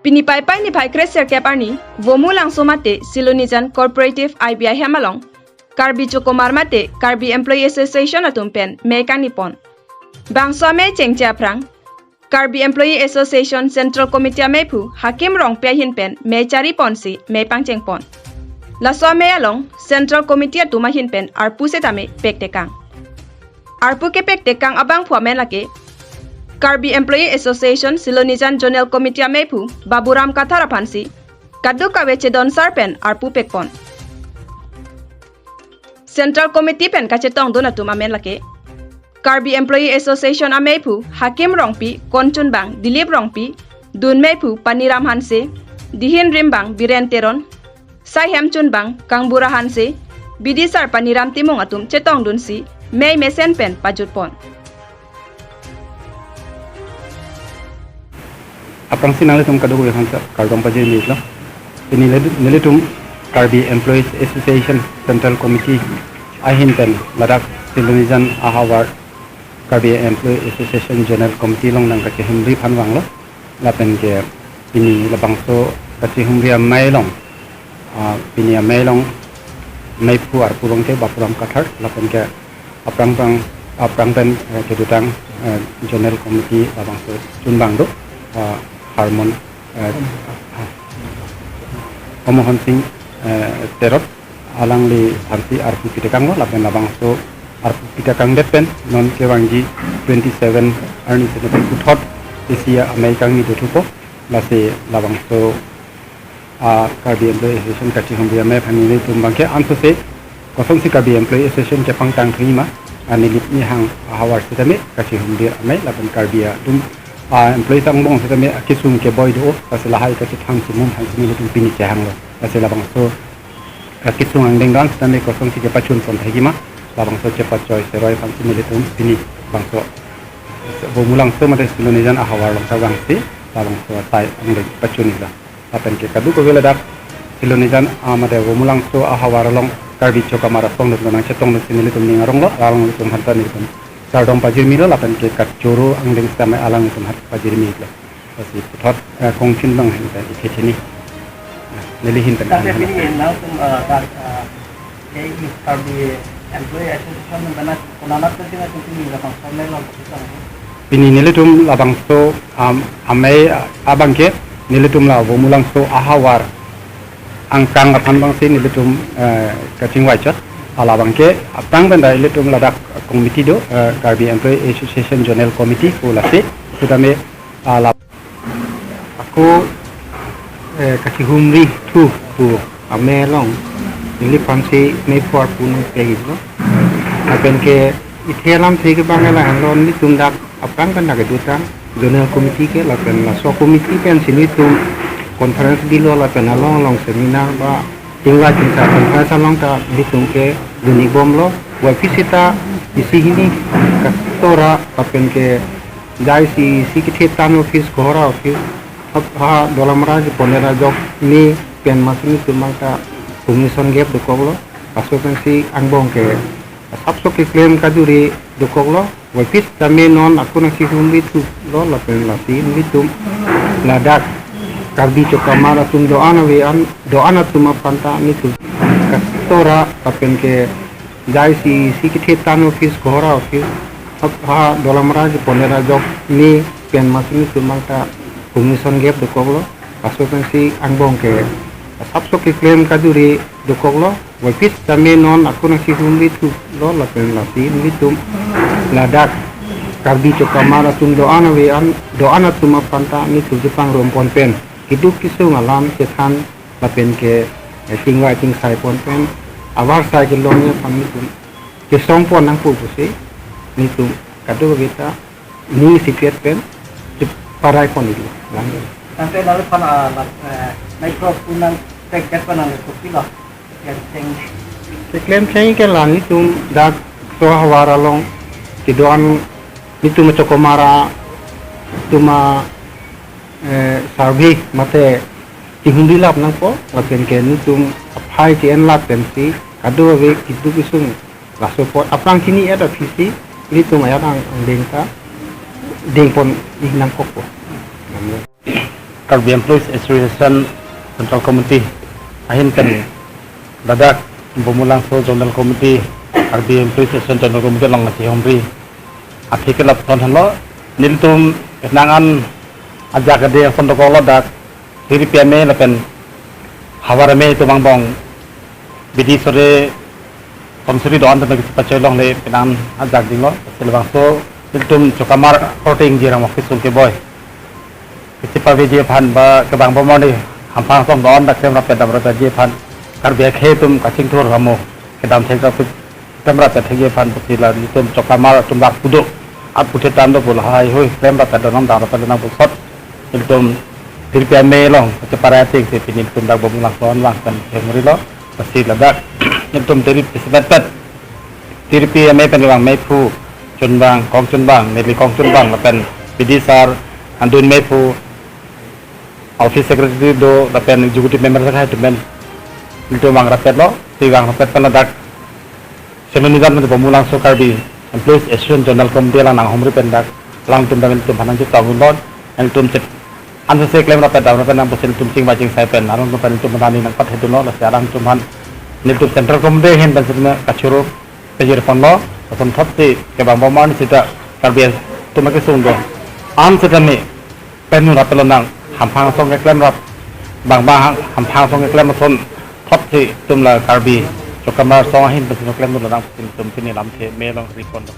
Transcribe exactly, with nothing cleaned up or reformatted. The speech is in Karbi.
Pini Paipai niphai kre-sirkep arni, Vomulangso mate Silonijan Cooperative I B I hem along Karbi Chokomar mate Karbi Employee Association atum pen mei kangnipon. Bangso amei chengche aphrang, Karbi Employee Association Central Committee ameiphu Hakim Rongpi ahin pen mei chariponsi mei pangchengpon. Laso amei along Central Committee atum ahin pen arpu setame pektekang. Arpu kepektekang abangphu amen lake Karbi Employee Association Silonijan Zonal Committee ameiphu Baburam Kathar aphansi kadokave chedonsar pen arpu pekpon. Central Committee pen kachetongdun atum amen lake Karbi Employee Association ameiphu Hakim Rongpi, konchunbang Dilip Rongpi, dunmeiphu Paniram Hanse, dihin rimbang Biren Teron, saihem chunbang Kangbura Hanse, bidisar Paniram Timung atum chetongdunsi mei mesen pen pajutpon. Aphrangsi nanglitum kadokave aphan kardom pajirmi lo. Pini neli-, nelitum Karbi Employees Association Central Committee ahin pen ladak Silonijan ahavar Karbi Employee Association Zonal Committee along nangkachihumri aphan vanglo. Lapen ke pini labangso kachihumri amei along, ah, pini amei along meiphu arpu abangke Baburam Kathar, lapen ke aphrang pang, aphrang pen, eh, kedutang, eh, Zonal Committee labangso chunbang do, ah, Harmon, eh, ah, Omohon Sing, eh, Terot, alangli aphansi arpu pitekanglo, lapen labangso arpu pitekangdet pen non kevangji twenty seven arni sene puthot isi amei kangni dothupo. Lasi labangso, ah, Karbi Employee Association kachihumri amei aphan nelitum abangke ansose kosonsi Karbi Employee Association kepangtang thunji ma, ah, Nilip Nihang ahavar setame kachihumri amei lapen Karbi atum, ah, employees angbong setame kesung keboi do, lasi lahai kachethang chimum aphansi nelitum pini chehanglo. Lasi labangso, eh, kesung angdeng do-an setame kosonsi kepachunpon thekji ma, labangso chepachoi seroi aphansi nelitum pini bangso Vomulangso mate Silonijan ahavar along kevangsi labangso asai angdeng pachunilo. Lapen ke kadokave ladak Silonijan, ah, mate Vomulangso ahavar along Karbi Chokamar asong nangchetongdunsi nelitum ning aronglo, alanglitum aphanta nelitum kardom pajirmilo, lapen ke kachoro angdeng setame alanglitum aphan pajirmilo. Lasi puthot, eh, kongchunbang ahin pen isi chini. Neli ahin pen Tapi an pini hana. Nangtum, eh, ka-, eh, ke i Karbi Employee Association pen na konat pen sina tum pini labangso amei along kachetong. Pini nelitum labangso, am, amei, ah, abangke nelitum la Vomulangso ahavar angkang aphan abangsi nelitum, eh, kachingvai chot. Alabangke aphrang pen ta ilitum ladak committee do, eh, Karbi Employee Association Zonal Committee pu lasi setame, ah, la Ako, eh, kachihumri thu pu amei along neli aphansi meiphu arpu nangpehilo. Lapen ke ithe alamthe kevang lahenlo, nelitum dak aphrang pen dak kedutang zonal committee ke lapen laso committee pensi nelitum conference bilo lapen along along seminar ba chingvai chingsai conference along ta nelitum ke dun-ik bomlo. Waphisi ta isi hini kastora lapen ke jai isi isi kethe tan office, kohora office, ha, ha dolamra ji ponera jok ni pen masi nelitum abang ta commission gap dokoklo. Laso pensi angbong ke asapso keklem kajuri dokoklo. Waphisi tame non ako nangchihumri thulo lapen lasi nelitum ladak Karbi Chokamar atum do-an ave an, do-an atum aphan ta nelitum kastora lapen ke jai isi isi kethe tan office, kohora office, ha, ha dolamra ji ponera jok ni pen masi nelitum abang ta commission gap dokoklo. Laso pensi angbong ke asapso keklem kajuri dokoklo. Waphisi tame non ako nangchihumri thulo lapen lasi nelitum ladak Karbi Chokamar atum do-an ave an, do-an atum aphan ta nelitum chepangrumpon pen keduk kesung alam chethan lapen ke, eh, chingvai chingsai pon pen avarsai kelongji aphan nelitum kesongpon nangpo pusi nelitum kadokave ta ning isipet pen cheparai pon-iklo. Lang. Tangte lalu pan, ah, la, eh, micro punang tek tek pan ang kopilo. Yang seng. Keklem cheng ke la nelitum dak so havar along kedo-an nelitum Chokomar atum, eh, survey mate chihumri lap nangpo, lapen ke nelitum aphai chi-en lap pensi kadokave keduk kesung laso apot aphrang chini-et aphisi nelitum ayat angdeng ta dengpon-ik nangkokpo. Karbi Employees Association Central Committee ahin pen ladak Bumulangso Zonal Committee, Karbi Employees Association Zonal Committee along kachehumri aphi ke lapuson henlo. Nelitum nang an ajak ade ason dokok lo, dak Tiri P M A lapen Havar M A atum angbong bidi sore konsuri do-an tame kachepachoi longle penang ajak dinglo. Lasi labangso nelitum Chokamar korte ingjirang mok kesung keboi kachepaveji aphan ba kebang bomoni hamphang asong do-an dak klem rapet dam rapetji aphan, Karbi akhei atum kachingthur amo kedam thek rapet klem rapet thekji aphan pusi la nelitum Chokamar atum dak pudo aputhe tando pu lahai hui klem rapet donang dam rapet donang pu apot nelitum Tiri P M A along kacheparai ateng si pini nelitum dak Bumulangso an vang pen kemuri lo. Lasi ladak nelitum Tiri P M A pen Tiri P M A pen kevang meiphu chunbang, kong chunbang, neli kong chunbang lapen bidi sar andun meiphu, office secretary do lapen executive member sakhai atum pen nelitum vang rapet lo. Si vang rapet pen ladak Senonijam pen Bumulangso Karbi Employees Association Zonal Committee alang nanghumri pen dak alangtum dak nelitum aphan nangchetong dunlo. Nelitum chet anse klem rapet dam rapet nang pusi nelitum chingvai chingsai pen alangtum pen nelitum aphan nangpathedunlo. Lasi alangtum aphan nelitum Central Committee ahin pen sitame kachoro pejir ponlo. Lason thotsi kebang bomani sita Karbi atum akesung do-an sitame penu rapet lonang, hamphang asong keklem rap, bang bang hang- hamphang asong keklem ason thotsi itum la Karbi Chokamar asong ahin pen si klem lonang pusi nelitum pini lamthe me along ri ponlo.